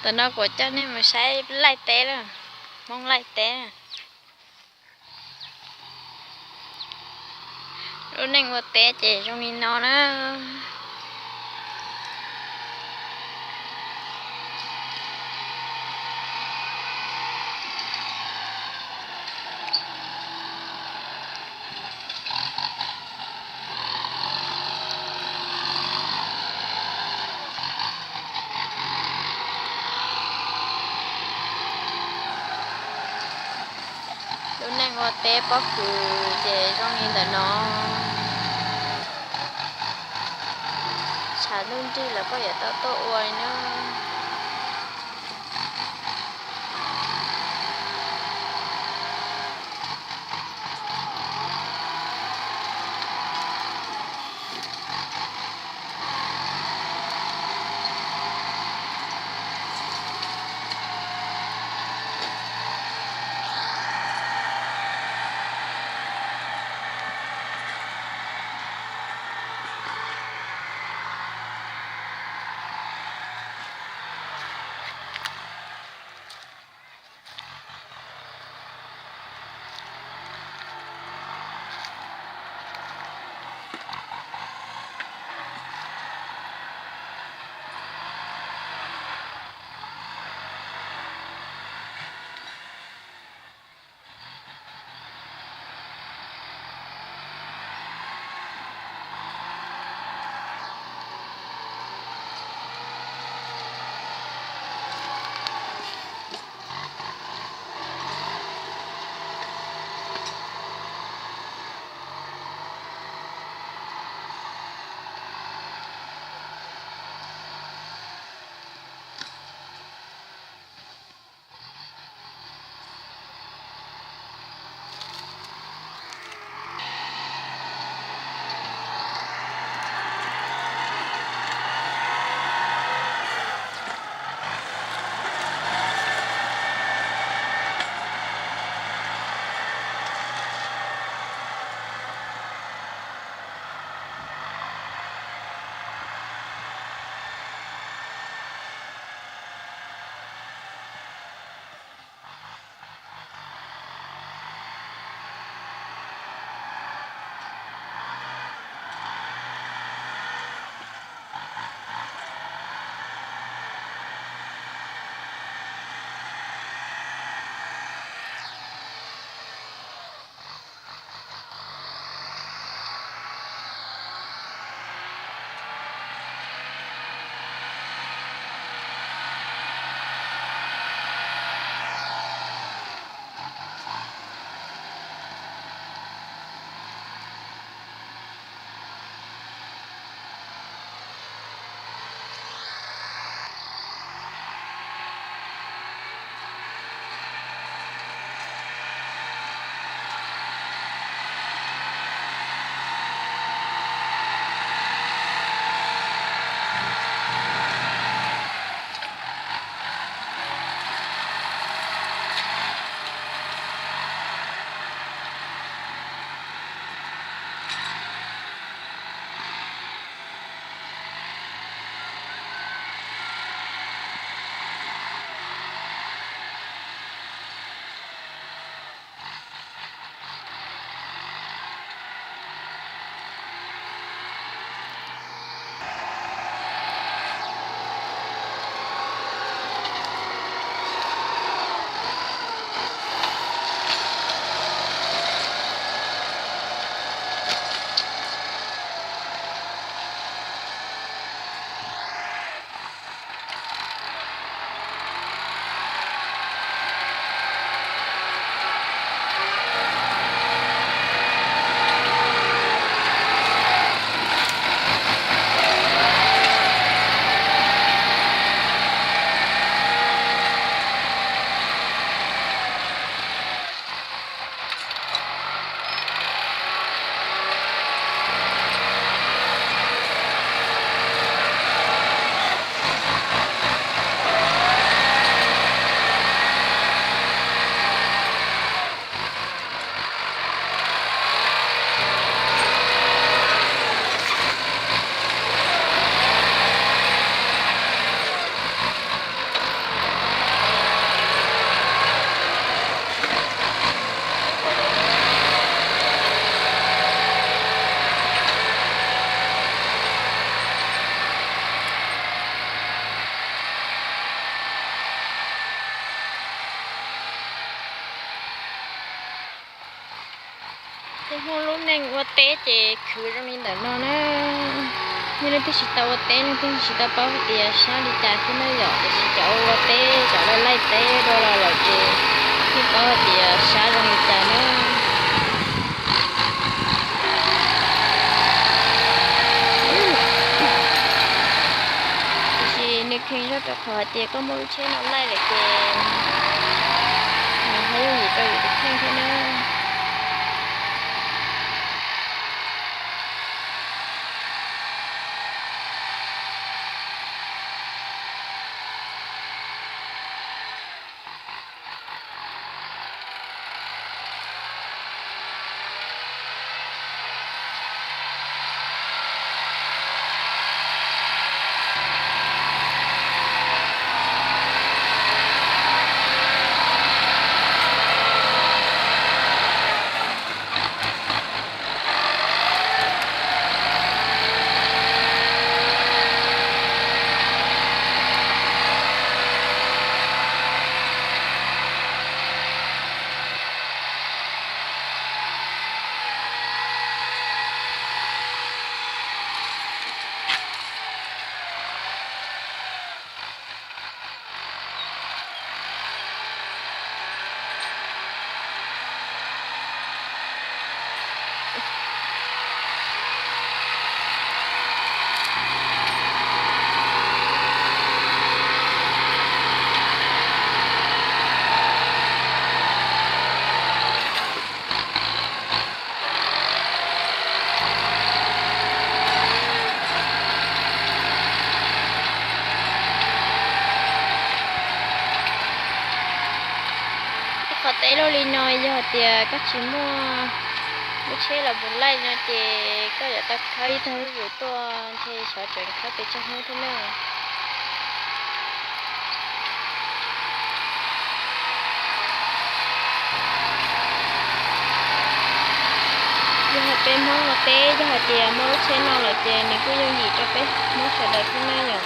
Tam no kuv coj nej mus saib laij teb na, Hmoob laij teb. Lub neej ua teb ces zoo li no na. Lub neej ua teb pob kws ces zoo li ntawm no. Tshav ntuj nrig los koj yuav tau tuaj ua li na. Muaj lub neej ua teb ces khwv zoo li ntawm no na. Yog leej twg tsis tau ua teb, leej twg tsis tau paub hais tias sab li cas thiab na yom, tiam sis cov ua teb, cov laij laij teb dua los lawm ces yeej paub hais tias sab zoo li cas na. Tiam sis nws kheev zog rau qhov hais tias koj muaj lub tsheb no laij lawm ces nws ho yooj yim rau yus tus kheej thiab na. Ib qhov teb loj li no yog tias koj tsis muaj lub tsheb los mus laij no ces koj yuav tau khawb ib tag zuj zus tuaj ntshe xyov tseem khawb pes tsawg hnub thiab na. Yog hais peb Hmoob ua teb yog hais tias muaj lub tsheb no lawm ces nws kuj yooj yim rau peb Hmoob sawv daws thiab na yom.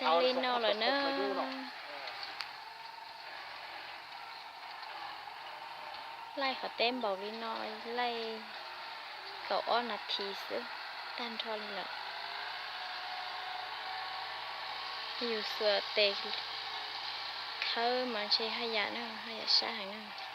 Tag li no lawm na. Laij qhov teb npaum li no, laij kaum ob nas this xwb, tag nrho li lawm. Yus xuas tes khawb mas ntshe haj yam na, haj yam sab heev na.